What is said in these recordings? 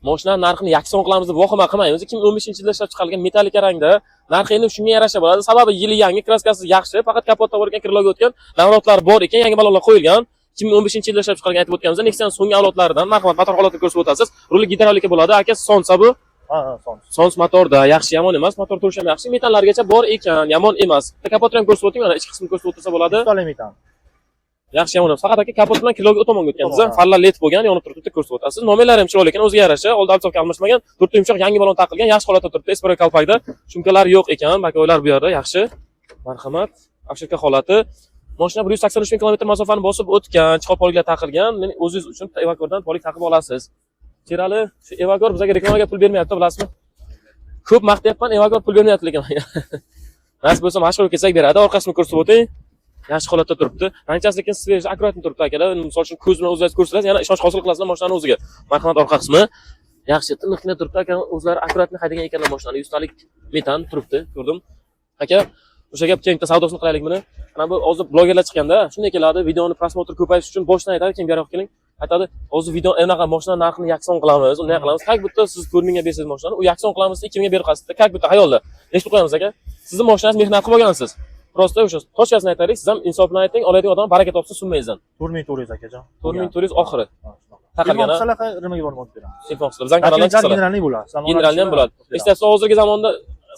Mashina narxini yakson qilamiz deb vahima qilmaymiz. 2015-yilda ishlab chiqarilgan, metallika rangda, narxi endi shunga yarasha bo'ladi. Sababi yili yangi, краска si yaxshi, faqat kapotda bor ekan, крыло ga o'tgan, наворот lar bor ekan, yangi balonlar qo'yilgan. 2015-yilda ishlab chiqarilgan, aytib o'tganimizda, Nexia'ning so'nggi avlodlaridan. Marhamat, motor holatini ko'rsatib o'tasiz. Ruli gidravlika bo'ladi. Aka, Sonsa bu? Ha, son. Sons motorda, yaxshi, yomon emas. Motor turishi ham yaxshi, metallargacha bor ekan, yomon emas. Bitta kapotni ham ko'rsatib o'ting, mana ichki qismini ko'rsatib o'tirsa bo'ladi. Stoli metan. Yaxshi, yomon emas. Faqat, aka, kapot bilan крыло ga u tomonga o'tgan. Tomonga. Farlar led bo'lgan, yonib turibdi, bitta ko'rsatib o'tasiz. Nomerlari ham chiroyli ekan, o'ziga yarasha. Oldi обтяжка almashmagan, to'rtta yumshoq, yangi balon taqilgan, yaxshi holatda turibdi. Эспоро kalpakda шумка lar yo'q ekan, боковой lar bu yerda yaxshi. Marhamat, обшивка holati. Mashina 183 ming kilometr masofani bosib o'tgan, чехол полик lar taqilgan. Men o'zingiz uchun bitta Evakordan полик taqib olasiz. Sherali, shu Evakor bizga reklamaga pul bermayapti, bilasizmi? Ko'p maqtayapman, Evakor pul bermayapti lekin. Nasib bo'lsa, mashhur kelsak, beradi. Orqasini ko'rsatib o'ting. Yaxshi holatda turibdi. Rangchasi lekin свежий, аккуратный turibdi, akalar. Misol uchun, ko'z bilan o'zingiz ko'rsangiz, yana ishonch hosil qilasizlar mashinani o'ziga. Marhamat, orqa qismi. Yaxshi, tiniqgina turibdi, aka, o'zlari аккуратный haydagan ekanlar mashinani. 100 talik metan turibdi, ko'rdim. Aka, o'sha gap, keyin bitta savdosini qilaylik buni. Mana bu hozir blogerlar chiqqanda shunday keladi, videoni просмотр ko'payish uchun boshdan aytadi, keyin buyog'iga keling. Aytadi, hozir video anaqa mashina narxini yakson qilamiz, unday qilamiz. Как будто siz 4 mingga bersangiz mashinani, u yakson qilamiz desa, 2 mingga berib qolasiz. Как будто xayolda. Necha pul qo'yamiz, aka? Sizni mashinangiz mehnat qilib olgansiz. Просто o'sha точка sini aytaylik, siz ham insof bilan ayting, oladigan odam baraka topsin summangizdan. 4400, akajon. 4400 oxiri. Ha, shunaqa. Taqilgan, Telefon ha? qilsalar, nimaga borib olib beramiz. Telefon qilsalar, bizning kanaldan Dokumentlar chiqsalar. генеральный bo'ladi. Генеральный ham bo'ladi. Eslatsa, hozirgi zamonda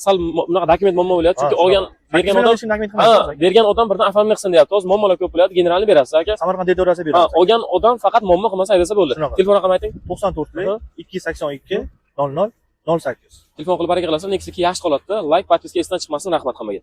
sal bunaqa dokument muammo bo'lyapti, chunki olgan bergan odam dokument ha, bergan odam birdan оформление qilsin deyapti. Hozir muammolar ko'p bo'lyapti, генеральный berasiz, aka. Samarqand territoriyasida beramiz. Olgan odam faqat muammo qilmasa, haydasa bo'ldi. Shunaqa. Telefon raqami ayting. 94 282 00 08. Telefon qilib baraka qilasizlar. Nexia yaxshi holatda. Лайк, подписка esdan chiqmasin. Rahmat hammaga.